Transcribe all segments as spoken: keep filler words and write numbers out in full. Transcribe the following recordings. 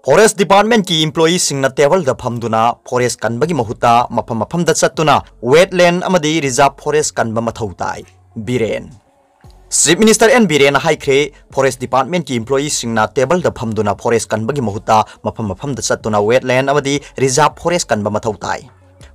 Forest Department ꯀꯤ employee ꯁꯤꯡꯅ table ꯗ ꯐꯝꯗꯨꯅ forest ꯀꯟꯕꯒꯤ ꯃꯍꯨꯠꯇ ꯃꯐꯝ ꯃꯐꯝꯗ ꯆꯠꯇꯨꯅ wetland ꯑꯃꯗꯤ reserve forest ꯀꯟꯕ ꯃꯊꯧ ꯇꯥꯏ꯫ ꯕꯤꯔꯦꯟ꯫ Chief Minister N ꯕꯤꯔꯦꯟꯅ ꯍꯥꯏꯈ꯭ꯔꯦ, Forest Department ꯀꯤ employee ꯁꯤꯡꯅ table ꯗ ꯐꯝꯗꯨꯅ forest ꯀꯟꯕꯒꯤ ꯃꯍꯨꯠꯇ ꯃꯐꯝ ꯃꯐꯝꯗ ꯆꯠꯇꯨꯅ wetland ꯑꯃꯗꯤ reserve forest ꯀꯟꯕ ꯃꯊꯧ ꯇꯥꯏ꯫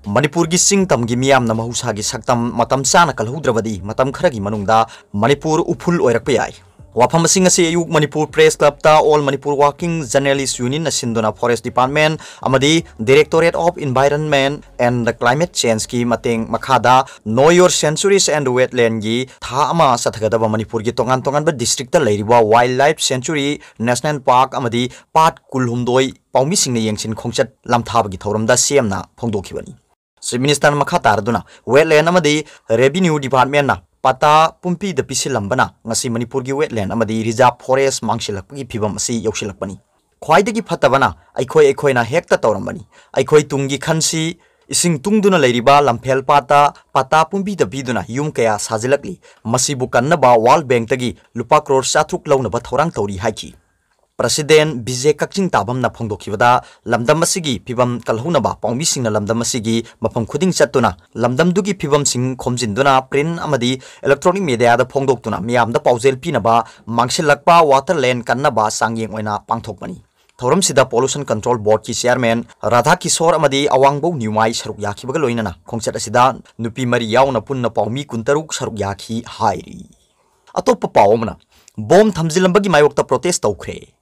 ꯃꯅꯤꯄꯨꯔꯒꯤ ꯆꯤꯡ ꯇꯝꯒꯤ ꯃꯤꯌꯥꯝꯅ ꯃꯍꯧꯁꯥꯒꯤ ꯁꯛꯇꯝ ꯃꯇꯝ ꯆꯥꯅ ꯀꯜꯍꯧꯗ꯭ꯔꯕꯗꯤ ꯃꯇꯝ ꯈꯔꯒꯤ ꯃꯅꯨꯡꯗ ꯃꯅꯤꯄꯨꯔ ꯎꯐꯨꯜ ꯑꯣꯏꯔꯛꯄ ꯌꯥꯏ꯫ ꯋꯥꯐꯝ ꯑꯁꯤꯡ ꯑꯁꯤ ꯑꯌꯨꯛ ꯃꯅꯤꯄꯨꯔ Press Club ꯇ All Manipur Working Journalist Union ꯅ ꯁꯤꯟꯗꯨꯅ Forest Department ꯑꯃꯗꯤ Directorate of Environment and Climate Change ꯀꯤ ꯃꯇꯦꯡ ꯃꯈꯥꯗ Know Your Sanctuaries and Wetland ꯒꯤ ꯊꯥ ꯑꯃ ꯆꯠꯊꯒꯗꯕ ꯃꯅꯤꯄꯨꯔꯒꯤ ꯇꯣꯉꯥꯟ ꯇꯣꯉꯥꯟꯕ district ꯇ ꯂꯩꯔꯤꯕ wildlife sanctuary, national park ꯑꯃꯗꯤ ꯄꯥꯠ ꯀꯨꯜꯍꯨꯝꯗꯣꯏ ꯄꯥꯎꯃꯤꯁꯤꯡꯅ ꯌꯦꯡꯁꯤꯟ ꯈꯣꯡꯆꯠ ꯂꯝꯊꯥꯕꯒꯤ ꯊꯧꯔꯝꯗ ꯁꯤ ꯑꯦꯝꯅ ꯐꯣꯡꯗꯣꯛꯈꯤꯕꯅꯤ꯫ Chief Minister ꯅ ꯃꯈꯥ ꯇꯥꯔꯗꯨꯅ, Wetland ꯑꯃꯗꯤ Revenue Department ꯅ ꯄꯇꯥ ꯄꯨꯝꯄꯤꯗ ꯄꯤꯁꯤꯜꯂꯝꯕꯅ ꯉꯁꯤ ꯃꯅꯤꯄꯨꯔꯒꯤ wetland ꯑꯃꯗꯤ reserve forest ꯃꯥꯡꯁꯤꯜꯂꯛꯄꯒꯤ ꯐꯤꯕꯝ ꯑꯁꯤ ꯌꯧꯁꯤꯜꯂꯛꯄꯅꯤ꯫ ꯈ꯭ꯋꯥꯏꯗꯒꯤ ꯐꯠꯇꯕꯅ ꯑꯩꯈꯣꯏ ꯑꯩꯈꯣꯏꯅ ꯍꯦꯛꯇ ꯇꯧꯔꯝꯕꯅꯤ꯫ ꯑꯩꯈꯣꯏ ꯇꯨꯡꯒꯤ ꯈꯟꯁꯤ ꯏꯁꯤꯡ ꯇꯨꯡꯗꯨꯅ ꯂꯩꯔꯤꯕ ꯂꯝꯐꯦꯜ ꯄꯥꯠꯇ ꯄꯇꯥ ꯄꯨꯝꯄꯤꯗ ꯄꯤꯗꯨꯅ ꯌꯨꯝ ꯀꯌꯥ ꯁꯥꯖꯤꯜꯂꯛꯂꯤ꯫ ꯃꯁꯤꯕꯨ ꯀꯟꯅꯕ World Bank ꯇꯒꯤ ꯂꯨꯄꯥ ꯀ꯭ꯔꯣꯔ ꯆꯥꯇ꯭ꯔꯨꯛ ꯂꯧꯅꯕ ꯊꯧꯔꯥꯡ ꯇꯧꯔꯤ ꯍꯥꯏꯈꯤ꯫ President ꯕꯤꯖꯦ ꯀꯛꯆꯤꯡ ꯇꯥꯕꯝꯅ ꯐꯣꯡꯗꯣꯛꯈꯤꯕꯗ, ꯂꯝꯗꯝ ꯑꯁꯤꯒꯤ ꯐꯤꯕꯝ ꯀꯜꯍꯧꯅꯕ ꯄꯥꯎꯃꯤꯁꯤꯡꯅ ꯂꯝꯗꯝ ꯑꯁꯤꯒꯤ ꯃꯐꯝ ꯈꯨꯗꯤꯡ ꯆꯠꯇꯨꯅ ꯂꯝꯗꯝꯗꯨꯒꯤ ꯐꯤꯕꯝꯁꯤꯡ ꯈꯣꯝꯖꯤꯟꯗꯨꯅ print ꯑꯃꯗꯤ electronic media ꯗ ꯐꯣꯡꯗꯣꯛꯇꯨꯅ ꯃꯤꯌꯥꯝꯗ ꯄꯥꯎꯖꯦꯜ ꯄꯤꯅꯕ ꯃꯥꯡꯁꯤꯜꯂꯛꯄ waterland ꯀꯟꯅꯕ ꯆꯥꯡꯌꯦꯡ ꯑꯣꯏꯅ ꯄꯥꯡꯊꯣꯛꯄꯅꯤ꯫ ꯊꯧꯔꯝꯁꯤꯗ Pollution Control Board ꯀꯤ Chairman ꯔꯥꯙꯥ ꯀꯤꯁꯣꯔ ꯑꯃꯗꯤ ꯑꯋꯥꯡꯕꯧ ꯅ꯭ꯌꯨꯃꯥꯏ ꯁꯔꯨꯛ ꯌꯥꯈꯤꯕꯒ ꯂꯣꯏꯅꯅ ꯈꯣꯡꯆꯠ ꯑꯁꯤꯗ ꯅꯨꯄꯤ ꯃꯔꯤ ꯌꯥꯎꯅ ꯄꯨꯟꯅ ꯄꯥꯎꯃꯤ ꯀꯨꯟꯇꯔꯨꯛ ꯁꯔꯨꯛ ꯌꯥꯈꯤ ꯍꯥꯏꯔꯤ꯫ ꯑꯇꯣꯞꯄ ꯄꯥꯎ ꯑꯃꯅ, ꯕꯣꯝ ꯊꯝꯖꯤꯜꯂꯝꯕꯒꯤ ꯃꯥꯌꯣꯛꯇ protest ꯇꯧꯈ꯭ꯔꯦ꯫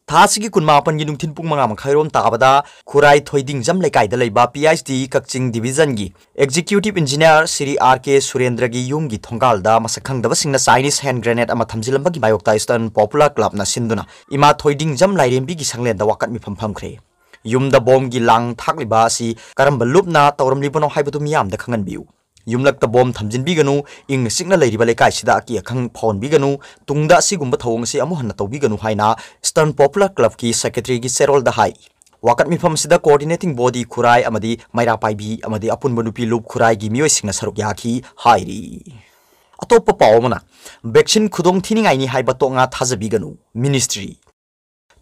ꯊꯥ ꯑꯁꯤꯒꯤ ꯀꯨꯟꯃꯥꯄꯟꯒꯤ ꯅꯨꯡꯊꯤꯜ ꯄꯨꯡ ꯃꯉꯥ ꯃꯈꯥꯏꯔꯣꯝ ꯇꯥꯕꯗ ꯈꯨꯔꯥꯏ ꯊꯣꯏꯗꯤꯡꯖꯝ ꯂꯩꯀꯥꯏꯗ ꯂꯩꯕ P I S D Kakching division ꯒꯤ Executive Engineer Shri R K ꯁꯨꯔꯦꯟꯗ꯭ꯔꯒꯤ ꯌꯨꯝꯒꯤ ꯊꯣꯡꯒꯥꯜꯗ ꯃꯁꯛ ꯈꯪꯗꯕꯁꯤꯡꯅ Chinese hand grenade ꯑꯃ ꯊꯝꯖꯤꯜꯂꯝꯕꯒꯤ ꯃꯥꯌꯣꯛꯇ Eastern Popular Club ꯅ ꯁꯤꯟꯗꯨꯅ ꯏꯃꯥ ꯊꯣꯏꯗꯤꯡꯖꯝ ꯂꯥꯏꯔꯦꯝꯕꯤꯒꯤ ꯁꯪꯂꯦꯟꯗ ꯋꯥꯀꯠ ꯃꯤꯐꯝ ꯐꯝꯈ꯭ꯔꯦ꯫ ꯌꯨꯝꯗ ꯕꯣꯝꯒꯤ ꯂꯥꯡ ꯊꯥꯛꯂꯤꯕ ꯑꯁꯤ ꯀꯔꯝꯕ ꯂꯨꯞꯅ ꯇꯧꯔꯝꯂꯤꯕꯅꯣ ꯍꯥꯏꯕꯗꯨ ꯃꯤꯌꯥꯝꯗ ꯈꯪꯍꯟꯕꯤꯌꯨ꯫ ꯌꯨꯝꯂꯛꯇ ꯕꯣꯝ ꯊꯝꯖꯤꯟꯕꯤꯒꯅꯨ, ꯏꯪꯅ ꯆꯤꯛꯅ ꯂꯩꯔꯤꯕ ꯂꯩꯀꯥꯏꯁꯤꯗ ꯑꯀꯤ ꯑꯈꯪ ꯐꯥꯎꯍꯟꯕꯤꯒꯅꯨ, ꯇꯨꯡꯗ ꯑꯁꯤꯒꯨꯝꯕ ꯊꯧꯑꯣꯡ ꯑꯁꯤ ꯑꯃꯨꯛ ꯍꯟꯅ ꯇꯧꯕꯤꯒꯅꯨ ꯍꯥꯏꯅ Eastern Popular Club ꯀꯤ Secretary ꯒꯤ ꯆꯦꯔꯣꯜꯗ ꯍꯥꯏ꯫ ꯋꯥꯀꯠ ꯃꯤꯐꯝ ꯑꯁꯤꯗ Coordinating Body ꯈꯨꯔꯥꯏ ꯑꯃꯗꯤ ꯃꯩꯔꯥ ꯄꯥꯏꯕꯤ ꯑꯃꯗꯤ ꯑꯄꯨꯟꯕ ꯅꯨꯄꯤ ꯂꯨꯞ ꯈꯨꯔꯥꯏꯒꯤ ꯃꯤꯑꯣꯏꯁꯤꯡꯅ ꯁꯔꯨꯛ ꯌꯥꯈꯤ ꯍꯥꯏꯔꯤ꯫ ꯑꯇꯣꯞꯄ ꯄꯥꯎ ꯑꯃꯅ, vaccine ꯈꯨꯗꯣꯡ ꯊꯤꯅꯤꯡꯉꯥꯏꯅꯤ ꯍꯥꯏꯕ ꯇꯣꯛꯉꯥ ꯊꯥꯖꯕꯤꯒꯅꯨ, Ministry꯫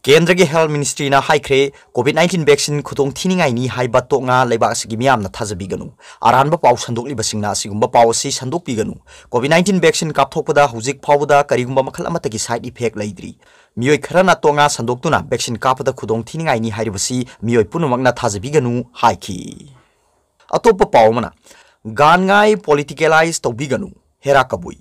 ꯀꯦꯟꯗ꯭ꯔꯒꯤ Health Ministryꯅ ꯍꯥꯏꯈ꯭ꯔꯦ, COVID nineteen vaccine ꯈꯨꯗꯣꯡ ꯊꯤꯅꯤꯡꯉꯥꯏꯅꯤ ꯍꯥꯏꯕ ꯇꯣꯛꯉꯥ ꯂꯩꯕꯥꯛ ꯑꯁꯤꯒꯤ ꯃꯤꯌꯥꯝꯅ ꯊꯥꯖꯕꯤꯒꯅꯨ꯫ ꯑꯔꯥꯟꯕ ꯄꯥꯎ ꯁꯟꯗꯣꯛꯂꯤꯕꯁꯤꯡꯅ ꯑꯁꯤꯒꯨꯝꯕ ꯄꯥꯎ ꯑꯁꯤ ꯁꯟꯗꯣꯛꯄꯤꯒꯅꯨ꯫ COVID nineteen vaccine ꯀꯥꯞꯊꯣꯛꯄꯗ ꯍꯧꯖꯤꯛ ꯐꯥꯎꯕꯗ ꯀꯔꯤꯒꯨꯝꯕ ꯃꯈꯜ ꯑꯃꯠꯇꯒꯤ side effect ꯂꯩꯇ꯭ꯔꯤ꯫ ꯃꯤꯑꯣꯏ ꯈꯔꯅ ꯇꯣꯉꯥ ꯁꯟꯗꯣꯛꯇꯨꯅ vaccine ꯀꯥꯞꯄꯗ ꯈꯨꯗꯣꯡ ꯊꯤꯅꯤꯡꯉꯥꯏꯅꯤ ꯍꯥꯏꯔꯤꯕꯁꯤ ꯃꯤꯑꯣꯏ ꯄꯨꯝꯅꯃꯛꯅ ꯊꯥꯖꯕꯤꯒꯅꯨ ꯍꯥꯏꯈꯤ꯫ ꯑꯇꯣꯞꯄ ꯄꯥꯎ ꯑꯃꯅ, ꯒꯥꯟꯉꯥꯏ politicalize ꯇꯧꯕꯤꯒꯅꯨ, ꯍꯦꯔꯥ ꯀꯕꯨꯏ꯫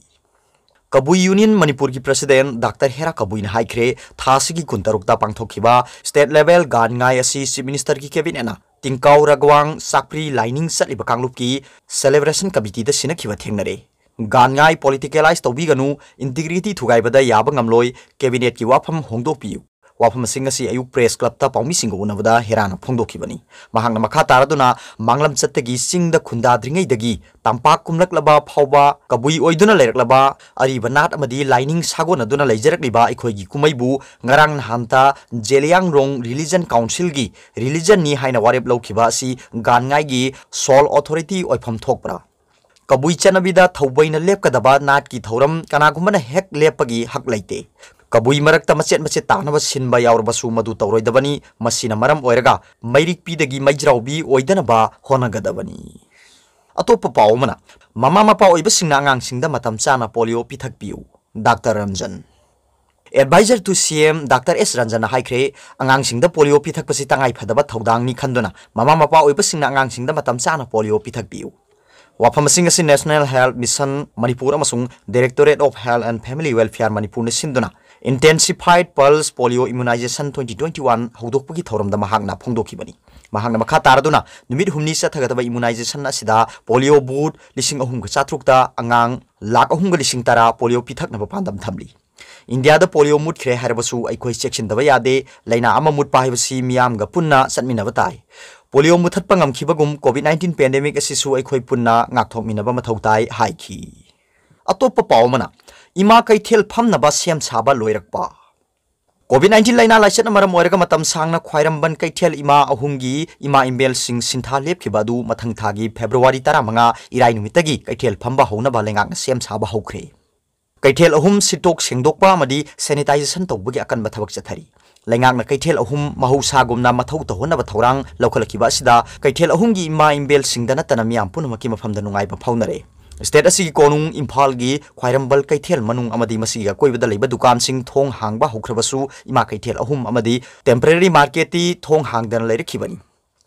ꯀꯕꯨꯏ Union ꯃꯅꯤꯄꯨꯔꯒꯤ President Doctor ꯍꯦꯔꯥ ꯀꯕꯨꯏꯅ ꯍꯥꯏꯈ꯭ꯔꯦ, ꯊꯥ ꯑꯁꯤꯒꯤ ꯀꯨꯟꯇꯔꯨꯛꯇ ꯄꯥꯡꯊꯣꯛꯈꯤꯕ state level ꯒꯥꯟꯉꯥꯏ ꯑꯁꯤ Chief Ministerꯒꯤ Cabinetꯅ ꯇꯤꯡꯀꯥꯎ ꯔꯒꯋꯥꯡ ꯆꯥꯛꯄ꯭ꯔꯤ ꯂꯥꯏꯅꯤꯡ ꯆꯠꯂꯤꯕ ꯀꯥꯡꯂꯨꯞꯀꯤ celebration committeeꯗ ꯁꯤꯟꯅꯈꯤꯕ ꯊꯦꯡꯅꯔꯦ꯫ ꯒꯥꯟꯉꯥꯏ politicalize ꯇꯧꯕꯤꯒꯅꯨ, integrity ꯊꯨꯒꯥꯏꯕꯗ ꯌꯥꯕ ꯉꯝꯂꯣꯏ, Cabinetꯀꯤ ꯋꯥꯐꯝ ꯍꯣꯡꯗꯣꯛꯄꯤꯌꯨ꯫ ꯋꯥꯐꯝꯁꯤꯡ ꯑꯁꯤ ꯑꯌꯨꯛ Press Clubꯇ ꯄꯥꯎꯃꯤꯁꯤꯡꯒ ꯎꯅꯕꯗ ꯍꯦꯔꯥꯅ ꯐꯣꯡꯗꯣꯛꯈꯤꯕꯅꯤ꯫ ꯃꯍꯥꯛꯅ ꯃꯈꯥ ꯇꯥꯔꯗꯨꯅ, ꯃꯥꯡꯂꯝ ꯆꯠꯇꯒꯤ ꯆꯤꯡꯗ ꯈꯨꯟꯗꯥꯗ꯭ꯔꯤꯉꯩꯗꯒꯤ ꯇꯝꯄꯥꯛ ꯀꯨꯝꯂꯛꯂꯕ ꯐꯥꯎꯕ ꯀꯕꯨꯏ ꯑꯣꯏꯗꯨꯅ ꯂꯩꯔꯛꯂꯕ ꯑꯔꯤꯕ ꯅꯥꯠ ꯑꯃꯗꯤ ꯂꯥꯏꯅꯤꯡ ꯁꯥꯒꯣꯟꯅꯗꯨꯅ ꯂꯩꯖꯔꯛꯂꯤꯕ ꯑꯩꯈꯣꯏꯒꯤ ꯀꯨꯝꯃꯩꯕꯨ ꯉꯔꯥꯡ ꯅꯍꯥꯟꯇ ꯖꯦꯂꯤꯌꯥꯡꯔꯣꯡ Religion Councilꯒꯤ religionꯅꯤ ꯍꯥꯏꯅ ꯋꯥꯔꯦꯞ ꯂꯧꯈꯤꯕ ꯑꯁꯤ ꯒꯥꯟꯉꯥꯏꯒꯤ sole authority ꯑꯣꯏꯐꯝ ꯊꯣꯛꯄ꯭ꯔꯥ? ꯀꯕꯨꯏ ꯆꯠꯅꯕꯤꯗ ꯊꯧꯕꯩꯅ ꯂꯦꯞꯀꯗꯕ ꯅꯥꯠꯀꯤ ꯊꯧꯔꯝ ꯀꯅꯥꯒꯨꯝꯕꯅ ꯍꯦꯛ ꯂꯦꯞꯄꯒꯤ ꯍꯛ ꯂꯩꯇꯦ꯫ ꯀꯕꯨꯏ ꯃꯔꯛꯇ ꯃꯆꯦꯠ ꯃꯆꯦꯠ ꯇꯥꯅꯕ ꯁꯤꯟꯕ ꯌꯥꯎꯔꯕꯁꯨ ꯃꯗꯨ ꯇꯧꯔꯣꯏꯗꯕꯅꯤ꯫ ꯃꯁꯤꯅ ꯃꯔꯝ ꯑꯣꯏꯔꯒ ꯃꯩꯔꯤꯛꯄꯤꯗꯒꯤ ꯃꯩꯖ꯭ꯔꯥꯎꯕꯤ ꯑꯣꯏꯗꯅꯕ ꯍꯣꯠꯅꯒꯗꯕꯅꯤ꯫ ꯑꯇꯣꯞꯄ ꯄꯥꯎ ꯑꯃꯅ, ꯃꯃꯥ ꯃꯄꯥ ꯑꯣꯏꯕꯁꯤꯡꯅ ꯑꯉꯥꯡꯁꯤꯡꯗ ꯃꯇꯝ ꯆꯥꯅ polio ꯄꯤꯊꯛꯄꯤꯌꯨ, Doctor Ranjan. Advisor to CM Doctor ꯑꯦꯁ ꯔꯟꯖꯟꯅ ꯍꯥꯏꯈ꯭ꯔꯦ, ꯑꯉꯥꯡꯁꯤꯡꯗ polio ꯄꯤꯊꯛꯄꯁꯤ ꯇꯉꯥꯏ ꯐꯗꯕ ꯊꯧꯗꯥꯡꯅꯤ ꯈꯟꯗꯨꯅ ꯃꯃꯥ ꯃꯄꯥ ꯑꯣꯏꯕꯁꯤꯡꯅ ꯑꯉꯥꯡꯁꯤꯡꯗ ꯃꯇꯝ ꯆꯥꯅ polio ꯄꯤꯊꯛꯄꯤꯌꯨ꯫ ꯋꯥꯐꯝ ꯑꯁꯤꯡ ꯑꯁꯤ National Health Mission ꯃꯅꯤꯄꯨꯔ ꯑꯃꯁꯨꯡ Directorate of Health and Family Welfare ꯃꯅꯤꯄꯨꯔꯅ ꯁꯤꯟꯗꯨꯅ Intensified Pulse Polio Immunization twenty twenty-one ꯍꯧꯗꯣꯛꯄꯒꯤ ꯊꯧꯔꯝꯗ ꯃꯍꯥꯛꯅ ꯐꯣꯡꯗꯣꯛꯈꯤꯕꯅꯤ꯫ ꯃꯍꯥꯛꯅ ꯃꯈꯥ ꯇꯥꯔꯗꯨꯅ, ꯅꯨꯃꯤꯠ ꯍꯨꯝꯅꯤ ꯆꯠꯊꯒꯗꯕ immunization ꯑꯁꯤꯗ polio booth ꯂꯤꯁꯤꯡ ꯑꯍꯨꯝꯒ ꯆꯥꯇ꯭ꯔꯨꯛꯇ ꯑꯉꯥꯡ ꯂꯥꯈ ꯑꯍꯨꯝꯒ ꯂꯤꯁꯤꯡ ꯇꯔꯥ polio ꯄꯤꯊꯛꯅꯕ ꯄꯥꯟꯗꯝ ꯊꯝꯂꯤ꯫ ꯏꯟꯗꯤꯌꯥꯗ polio ꯃꯨꯠꯈ꯭ꯔꯦ ꯍꯥꯏꯔꯕꯁꯨ ꯑꯩꯈꯣꯏ ꯆꯦꯛꯁꯤꯟꯗꯕ ꯌꯥꯗꯦ꯫ ꯂꯩꯅꯥ ꯑꯃ ꯃꯨꯠꯄ ꯍꯥꯏꯕꯁꯤ ꯃꯤꯌꯥꯝꯒ ꯄꯨꯟꯅ ꯆꯠꯃꯤꯟꯅꯕ ꯇꯥꯏ꯫ Polio ꯃꯨꯠꯊꯠꯄ ꯉꯝꯈꯤꯕꯒꯨꯝ COVID nineteen pandemic ꯑꯁꯤꯁꯨ ꯑꯩꯈꯣꯏ ꯄꯨꯟꯅ ꯉꯥꯛꯊꯣꯛꯃꯤꯟꯅꯕ ꯃꯊꯧ ꯇꯥꯏ ꯍꯥꯏꯈꯤ꯫ ꯑꯇꯣꯞꯄ ꯄꯥꯎ ꯑꯃꯅ, ꯏꯃꯥ ꯀꯩꯊꯦꯜ ꯐꯝꯅꯕ ꯁꯦꯝ ꯁꯥꯕ ꯂꯣꯏꯔꯛꯄ꯫ COVID nineteen ꯂꯥꯏꯅꯥ ꯂꯥꯏꯆꯠꯅ ꯃꯔꯝ ꯑꯣꯏꯔꯒ ꯃꯇꯝ ꯁꯥꯡꯅ ꯈ꯭ꯋꯥꯏꯔꯝꯕꯟ ꯀꯩꯊꯦꯜ ꯏꯃꯥ ꯑꯍꯨꯝꯒꯤ ꯏꯃꯥ ꯏꯕꯦꯜꯁꯤꯡ ꯁꯤꯟꯊꯥ ꯂꯦꯞꯈꯤꯕ ꯑꯗꯨ ꯃꯊꯪ ꯊꯥꯒꯤ February ꯇꯔꯥꯃꯉꯥ ꯏꯔꯥꯏ ꯅꯨꯃꯤꯠꯇꯒꯤ ꯀꯩꯊꯦꯜ ꯐꯝꯕ ꯍꯧꯅꯕ ꯂꯩꯉꯥꯛꯅ ꯁꯦꯝ ꯁꯥꯕ ꯍꯧꯈ꯭ꯔꯦ꯫ ꯀꯩꯊꯦꯜ ꯑꯍꯨꯝ ꯁꯤꯠꯇꯣꯛ ꯁꯦꯡꯗꯣꯛꯄ ꯑꯃꯗꯤ sanitization ꯇꯧꯕꯒꯤ ꯑꯀꯟꯕ ꯊꯕꯛ ꯆꯠꯊꯔꯤ꯫ ꯂꯩꯉꯥꯛꯅ ꯀꯩꯊꯦꯜ ꯑꯍꯨꯝ ꯃꯍꯧꯁꯥꯒꯨꯝꯅ ꯃꯊꯧ ꯇꯧꯍꯟꯅꯕ ꯊꯧꯔꯥꯡ ꯂꯧꯈꯠꯂꯛꯈꯤꯕ ꯑꯁꯤꯗ ꯀꯩꯊꯦꯜ ꯑꯍꯨꯝꯒꯤ ꯏꯃꯥ ꯏꯝꯕꯦꯜꯁꯤꯡꯗ ꯅꯠꯇꯅ ꯃꯤꯌꯥꯝ ꯄꯨꯝꯅꯃꯛꯀꯤ ꯃꯐꯝꯗ ꯅꯨꯡꯉꯥꯏꯕ ꯐꯥꯎꯅꯔꯦ꯫ State ꯑꯁꯤꯒꯤ ꯀꯣꯅꯨꯡ ꯏꯝꯐꯥꯜꯒꯤ ꯈ꯭ꯋꯥꯏꯔꯝꯕꯟ ꯀꯩꯊꯦꯜ ꯃꯅꯨꯡ ꯑꯃꯗꯤ ꯃꯁꯤꯒꯤ ꯑꯀꯣꯏꯕꯗ ꯂꯩꯕ ꯗꯨꯀꯥꯟꯁꯤꯡ ꯊꯣꯡ ꯍꯥꯡꯕ ꯍꯧꯈ꯭ꯔꯕꯁꯨ ꯏꯃꯥ ꯀꯩꯊꯦꯜ ꯑꯍꯨꯝ ꯑꯃꯗꯤ temporary marketꯇꯤ ꯊꯣꯡ ꯍꯥꯡꯗꯅ ꯂꯩꯔꯛꯈꯤꯕꯅꯤ꯫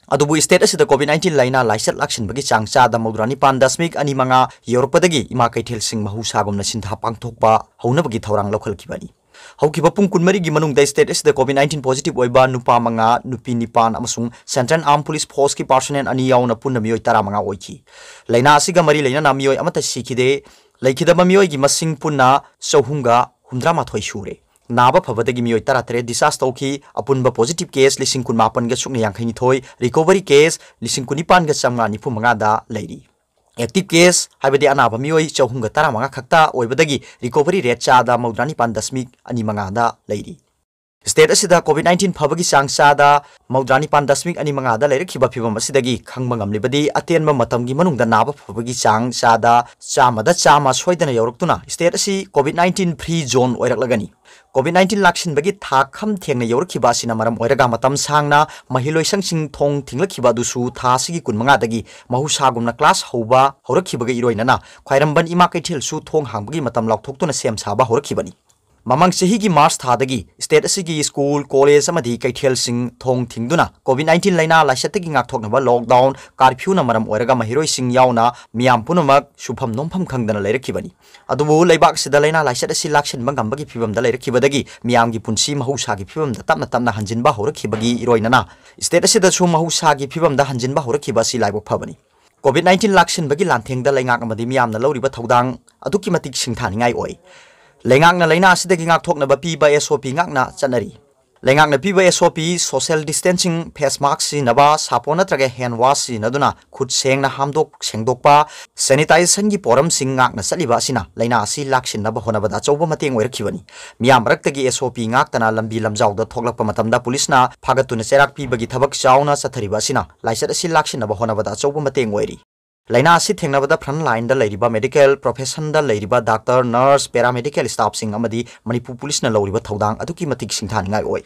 ꯑꯗꯨꯕꯨ state ꯑꯁꯤꯗ COVID nineteen ꯂꯥꯏꯅꯥ ꯂꯥꯏꯆꯠ ꯂꯥꯛꯁꯤꯟꯕꯒꯤ ꯆꯥꯡ ꯆꯥꯗ ꯃꯧꯗ꯭ꯔꯥ ꯅꯤꯄꯥꯟ ꯗꯁꯃꯤꯛ ꯑꯅꯤ ꯃꯉꯥ ꯌꯧꯔꯛꯄꯗꯒꯤ ꯏꯃꯥ ꯀꯩꯊꯦꯜꯁꯤꯡ ꯃꯍꯧꯁꯥꯒꯨꯝꯅ ꯁꯤꯟꯊꯥ ꯄꯥꯡꯊꯣꯛꯄ ꯍꯧꯅꯕꯒꯤ ꯊꯧꯔꯥꯡ ꯂꯧꯈꯠꯈꯤꯕꯅꯤ꯫ ꯍꯧꯈꯤꯕ ꯄꯨꯡ ꯀꯨꯟꯃꯔꯤꯒꯤ ꯃꯅꯨꯡꯗ state ꯑꯁꯤꯗ COVID nineteen positive ꯑꯣꯏꯕ ꯅꯨꯄꯥ ꯃꯉꯥ, ꯅꯨꯄꯤ ꯅꯤꯄꯥꯟ ꯑꯃꯁꯨꯡ Central Armed Police Forceꯀꯤ personnel ꯑꯅꯤ ꯌꯥꯎꯅ ꯄꯨꯟꯅ ꯃꯤꯑꯣꯏ ꯇꯔꯥꯃꯉꯥ ꯑꯣꯏꯈꯤ꯫ ꯂꯥꯏꯅꯥ ꯑꯁꯤꯒ ꯃꯔꯤ ꯂꯩꯅꯅ ꯃꯤꯑꯣꯏ ꯑꯃꯠꯇ ꯁꯤꯈꯤꯗꯦ꯫ ꯂꯩꯈꯤꯗꯕ ꯃꯤꯑꯣꯏꯒꯤ ꯃꯁꯤꯡ ꯄꯨꯟꯅ ꯆꯍꯨꯝꯒ ꯍꯨꯝꯗ꯭ꯔꯥ ꯃꯥꯊꯣꯏ ꯁꯨꯔꯦ꯫ ꯅꯥꯕ ꯐꯕꯗꯒꯤ ꯃꯤꯑꯣꯏ ꯇꯔꯥꯇꯔꯦꯠ discharge ꯇꯧꯈꯤ꯫ ꯑꯄꯨꯟꯕ positive case ꯂꯤꯁꯤꯡ ꯀꯨꯟꯃꯥꯄꯟꯒ ꯁꯨꯞꯅ ꯌꯥꯡꯈꯩꯅꯤꯊꯣꯏ, recovery case ꯂꯤꯁꯤꯡ ꯀꯨꯟꯅꯤꯄꯥꯟꯒ ꯆꯥꯝꯃꯉꯥ ꯅꯤꯐꯨ ꯃꯉꯥꯗ ꯂꯩꯔꯤ꯫ Active case, ꯍꯥꯏꯕꯗꯤ ꯑꯅꯥꯕ ꯃꯤꯑꯣꯏ ꯆꯍꯨꯝꯒ ꯇꯔꯥꯃꯉꯥ ꯈꯛꯇ ꯑꯣꯏꯕꯗꯒꯤ recovery rate ꯆꯥꯗ ꯃꯧꯗ꯭ꯔꯥ ꯅꯤꯄꯥꯟ ꯗꯁꯃꯤꯛ ꯑꯅꯤ ꯃꯉꯥꯗ ꯂꯩꯔꯤ꯫ State ꯑꯁꯤꯗ COVID nineteen ꯐꯕꯒꯤ ꯆꯥꯡ ꯆꯥꯗ ꯃꯧꯗ꯭ꯔꯥ ꯅꯤꯄꯥꯟ ꯗꯁꯃꯤꯛ ꯑꯅꯤ ꯃꯉꯥꯗ ꯂꯩꯔꯛꯈꯤꯕ ꯐꯤꯚꯝ ꯑꯁꯤꯗꯒꯤ ꯈꯪꯕ ꯉꯝꯂꯤꯕꯗꯤ ꯑꯇꯦꯟꯕ ꯃꯇꯝꯒꯤ ꯃꯅꯨꯡꯗ ꯅꯥꯕ ꯐꯕꯒꯤ ꯆꯥꯡ ꯆꯥꯗ ꯆꯥꯝꯃꯗ ꯆꯥꯝꯃ ꯁꯣꯏꯗꯅ ꯌꯧꯔꯛꯇꯨꯅ state ꯑꯁꯤ COVID nineteen free zone ꯑꯣꯏꯔꯛꯂꯒꯅꯤ꯫ COVID nineteen ꯂꯥꯛꯁꯤꯟꯕꯒꯤ ꯊꯥꯛ ꯈꯝ ꯊꯦꯡꯅ ꯌꯧꯔꯛꯈꯤꯕ ꯑꯁꯤꯅ ꯃꯔꯝ ꯑꯣꯏꯔꯒ ꯃꯇꯝ ꯁꯥꯡꯅ ꯃꯍꯩꯂꯣꯏꯁꯪꯁꯤꯡ ꯊꯣꯡ ꯊꯤꯡꯂꯛꯈꯤꯕ ꯑꯗꯨꯁꯨ ꯊꯥ ꯑꯁꯤꯒꯤ ꯀꯨꯟꯃꯉꯥꯗꯒꯤ ꯃꯍꯧꯁꯥꯒꯨꯝꯅ class ꯍꯧꯕ ꯍꯧꯔꯛꯈꯤꯕꯒ ꯏꯔꯣꯏꯅꯅ ꯈ꯭ꯋꯥꯏꯔꯝꯕꯟ ꯏꯃꯥ ꯀꯩꯊꯦꯜꯁꯨ ꯊꯣꯡ ꯍꯥꯡꯕꯒꯤ ꯃꯇꯝ ꯂꯥꯎꯊꯣꯛꯇꯨꯅ ꯁꯦꯝ ꯁꯥꯕ ꯍꯧꯔꯛꯈꯤꯕꯅꯤ꯫ ꯃꯃꯥꯡ ꯆꯍꯤꯒꯤ March ꯊꯥꯗꯒꯤ state ꯑꯁꯤꯒꯤ school, college ꯑꯃꯗꯤ ꯀꯩꯊꯦꯜꯁꯤꯡ ꯊꯣꯡ ꯊꯤꯡꯗꯨꯅ COVID nineteen ꯂꯥꯏꯅꯥ ꯂꯥꯏꯆꯠꯇꯒꯤ ꯉꯥꯛꯊꯣꯛꯅꯕ lockdown, curfewꯅ ꯃꯔꯝ ꯑꯣꯏꯔꯒ ꯃꯍꯩꯔꯣꯏꯁꯤꯡ ꯌꯥꯎꯅ ꯃꯤꯌꯥꯝ ꯄꯨꯝꯅꯃꯛ ꯁꯨꯐꯝ ꯅꯣꯝꯐꯝ ꯈꯪꯗꯅ ꯂꯩꯔꯛꯈꯤꯕꯅꯤ꯫ ꯑꯗꯨꯕꯨ ꯂꯩꯕꯥꯛ ꯑꯁꯤꯗ ꯂꯥꯏꯅꯥ ꯂꯥꯏꯆꯠ ꯑꯁꯤ ꯂꯥꯛꯁꯤꯟꯕ ꯉꯝꯕꯒꯤ ꯐꯤꯚꯝꯗ ꯂꯩꯔꯛꯈꯤꯕꯗꯒꯤ ꯃꯤꯌꯥꯝꯒꯤ ꯄꯨꯟꯁꯤ ꯃꯍꯧꯁꯥꯒꯤ ꯐꯤꯚꯝꯗ ꯇꯞꯅ ꯇꯞꯅ ꯍꯟꯖꯤꯟꯕ ꯍꯧꯔꯛꯈꯤꯕꯒꯤ ꯏꯔꯣꯏꯅꯅ state ꯑꯁꯤꯗꯁꯨ ꯃꯍꯧꯁꯥꯒꯤ ꯐꯤꯚꯝꯗ ꯍꯟꯖꯤꯟꯕ ꯍꯧꯔꯛꯈꯤꯕ ꯑꯁꯤ ꯂꯥꯏꯕꯛ ꯐꯕꯅꯤ꯫ COVID nineteen ꯂꯥꯛꯁꯤꯟꯕꯒꯤ ꯂꯥꯟꯊꯦꯡꯗ ꯂꯩꯉꯥꯛ ꯑꯃꯗꯤ ꯃꯤꯌꯥꯝꯅ ꯂꯧꯔꯤꯕ ꯊꯧꯗꯥꯡ ꯑꯗꯨꯛꯀꯤ ꯃꯇꯤꯛ ꯁꯤꯡꯊꯥꯅꯤꯡꯉꯥꯏ ꯑꯣꯏ꯫ ꯂꯩꯉꯥꯛꯅ ꯂꯥꯏꯅꯥ ꯑꯁꯤꯗꯒꯤ ꯉꯥꯛꯊꯣꯛꯅꯕ ꯄꯤꯕ SOP ꯉꯥꯛꯅ ꯆꯠꯅꯔꯤ꯫ ꯂꯩꯉꯥꯛꯅ ꯄꯤꯕ SOP, social distancing, face mask ꯁꯤꯖꯤꯟꯅꯕ, ꯁꯥꯄꯣꯟ ꯅꯠꯇ꯭ꯔꯒ hand wash ꯁꯤꯖꯤꯟꯅꯗꯨꯅ ꯈꯨꯠ ꯁꯦꯡꯅ ꯍꯥꯝꯗꯣꯛ ꯁꯦꯡꯗꯣꯛꯄ, sanitizationꯒꯤ ꯄꯣꯔꯝꯁꯤꯡ ꯉꯥꯛꯅ ꯆꯠꯂꯤꯕ ꯑꯁꯤꯅ ꯂꯥꯏꯅꯥ ꯑꯁꯤ ꯂꯥꯛꯁꯤꯟꯅꯕ ꯍꯣꯠꯅꯕꯗ ꯑꯆꯧꯕ ꯃꯇꯦꯡ ꯑꯣꯏꯔꯛꯈꯤꯕꯅꯤ꯫ ꯃꯤꯌꯥꯝ ꯃꯔꯛꯇꯒꯤ SOP ꯉꯥꯛꯇꯅ ꯂꯝꯕꯤ ꯂꯝꯖꯥꯎꯗ ꯊꯣꯛꯂꯛꯄ ꯃꯇꯝꯗ ꯄꯨꯂꯤꯁꯅ ꯐꯥꯒꯠꯇꯨꯅ ꯆꯩꯔꯥꯛ ꯄꯤꯕꯒꯤ ꯊꯕꯛ ꯆꯥꯎꯅ ꯆꯠꯊꯔꯤꯕ ꯑꯁꯤꯅ ꯂꯥꯏꯆꯠ ꯑꯁꯤ ꯂꯥꯛꯁꯤꯟꯅꯕ ꯍꯣꯠꯅꯕꯗ ꯑꯆꯧꯕ ꯃꯇꯦꯡ ꯑꯣꯏꯔꯤ꯫ ꯂꯥꯏꯅꯥ ꯑꯁꯤ ꯊꯦꯡꯅꯕꯗ front lineꯗ ꯂꯩꯔꯤꯕ medical professionꯗ ꯂꯩꯔꯤꯕ doctor, nurse, paramedical staffꯁꯤꯡ ꯑꯃꯗꯤ ꯃꯅꯤꯄꯨꯔ ꯄꯨꯂꯤꯁꯅ ꯂꯧꯔꯤꯕ ꯊꯧꯗꯥꯡ ꯑꯗꯨꯛꯀꯤ ꯃꯇꯤꯛ ꯁꯤꯡꯊꯥꯅꯤꯡꯉꯥꯏ ꯑꯣꯏ꯫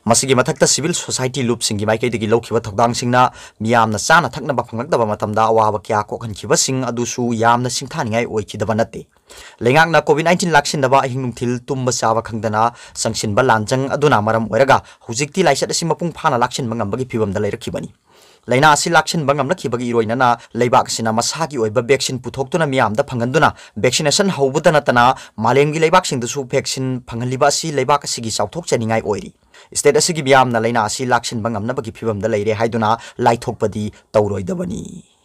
ꯃꯁꯤꯒꯤ ꯃꯊꯛꯇ civil society ꯂꯨꯞꯁꯤꯡꯒꯤ ꯃꯥꯏꯀꯩꯗꯒꯤ ꯂꯧꯈꯤꯕ ꯊꯧꯗꯥꯡꯁꯤꯡꯅ ꯃꯤꯌꯥꯝꯅ ꯆꯥꯅ ꯊꯛꯅꯕ ꯐꯪꯂꯛꯇꯕ ꯃꯇꯝꯗ ꯑꯋꯥꯕ ꯀꯌꯥ ꯀꯣꯛꯍꯟꯈꯤꯕꯁꯤꯡ ꯑꯗꯨꯁꯨ ꯌꯥꯝꯅ ꯁꯤꯡꯊꯥꯅꯤꯡꯉꯥꯏ ꯑꯣꯏꯈꯤꯗꯕ ꯅꯠꯇꯦ꯫ ꯂꯩꯉꯥꯛꯅ COVID nineteen ꯂꯥꯛꯁꯤꯟꯅꯕ ꯑꯍꯤꯡ ꯅꯨꯡꯊꯤꯜ ꯇꯨꯝꯕ ꯆꯥꯕ ꯈꯪꯗꯅ ꯆꯪꯁꯤꯟꯕ ꯂꯥꯟꯖꯪ ꯑꯗꯨꯅ ꯃꯔꯝ ꯑꯣꯏꯔꯒ ꯍꯧꯖꯤꯛꯇꯤ ꯂꯥꯏꯆꯠ ꯑꯁꯤ ꯃꯄꯨꯡ ꯐꯥꯅ ꯂꯥꯛꯁꯤꯟꯕ ꯉꯝꯕꯒꯤ ꯐꯤꯕꯝꯗ ꯂꯩꯔꯛꯈꯤꯕꯅꯤ꯫ ꯂꯥꯏꯅꯥ ꯑꯁꯤ ꯂꯥꯛꯁꯤꯟꯕ ꯉꯝꯂꯛꯈꯤꯕꯒꯤ ꯏꯔꯣꯏꯅꯅ ꯂꯩꯕꯥꯛ ꯑꯁꯤꯅ ꯃꯁꯥꯒꯤ ꯑꯣꯏꯕ vaccine ꯄꯨꯊꯣꯛꯇꯨꯅ ꯃꯤꯌꯥꯝꯗ ꯐꯪꯍꯟꯗꯨꯅ vaccination ꯍꯧꯕꯗ ꯅꯠꯇꯅ ꯃꯥꯂꯦꯝꯒꯤ ꯂꯩꯕꯥꯛꯁꯤꯡꯗꯁꯨ vaccine ꯐꯪꯍꯜꯂꯤꯕ ꯑꯁꯤ ꯂꯩꯕꯥꯛ ꯑꯁꯤꯒꯤ ꯆꯥꯎꯊꯣꯛꯆꯅꯤꯡꯉꯥꯏ ꯑꯣꯏꯔꯤ꯫ State ꯑꯁꯤꯒꯤ ꯃꯤꯌꯥꯝꯅ ꯂꯥꯏꯅꯥ ꯑꯁꯤ ꯂꯥꯛꯁꯤꯟꯕ ꯉꯝꯅꯕꯒꯤ ꯐꯤꯕꯝꯗ ꯂꯩꯔꯦ ꯍꯥꯏꯗꯨꯅ ꯂꯥꯏꯊꯣꯛꯄꯗꯤ ꯇꯧꯔꯣꯏꯗꯕꯅꯤ꯫